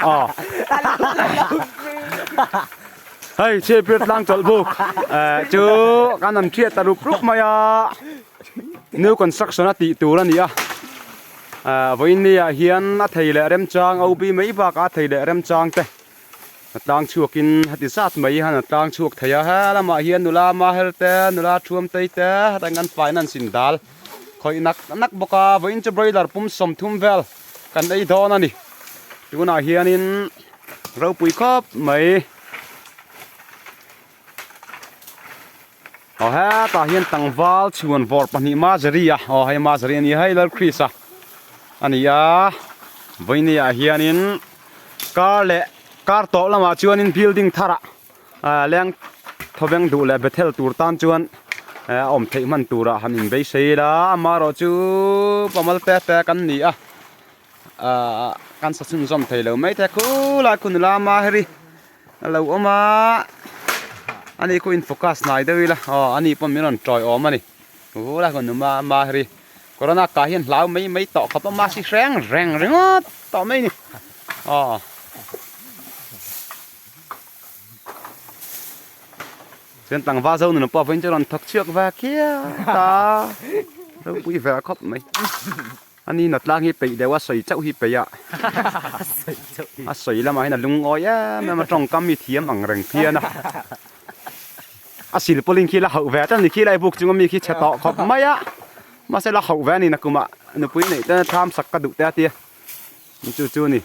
Aw. Hei chhiatpir tlang chawlh buk chu kan an hriat ta rup rup mai a, new construction a tih tur a ni a, vawiin ni ah hian a thei leh remchang OB mai bakah a thei leh remchang te a tlang chhuakin heti zat mai hian a tlang chhuak thei a, he lamah hian nula mahel te nula thuam tei te heta an faina an sin dal khawih nak nak bawk a, vawiin chu broiler pum 30 vel kan ei dawn a ni, tunah hianin. Ropui khawp mai. Aw hetah hian tlangval chhuan vawr pahnih Mazari a aw hei Mazari a ni hei Lal Chris a a ni a vawiini ah hianin car leh car tawp lamah chuanin building tharah ah leng thawveng duh leh Bethel tur tan chuan a awm theih hman turah han inbeisei ila amaherawhchu pamal te te kan ni a. Ahh kan sa chhunzawm thei lo mai te khulai khu nula maheri a lo awm a ani khu in focus hnai deuh ila aw ani pawh min rawn tawi awm a ni khulai khu nula maheri corona kah hian hlau mai mai tawh khawp a mahse hreng reng ringawt tawh mai a ni aw. Chuan tlangval zo nuna pawh vawiin chu rawn thawk chhuak ve khiat a ropui ve khawp mai. Ani na tlang hi peih deuh a sawi chauh hi peih a a sawi lamah hian a lungawi em em a tawngkam hi thiam ang reng phian a a silpawlin khi la hauh ve ta ni khi lai buk chunga mi khi chhe tawh khawp mai a mahse la hauh ve a ni nakumah nupui neih te thlam sak ka duh te a tia chu chu a ni.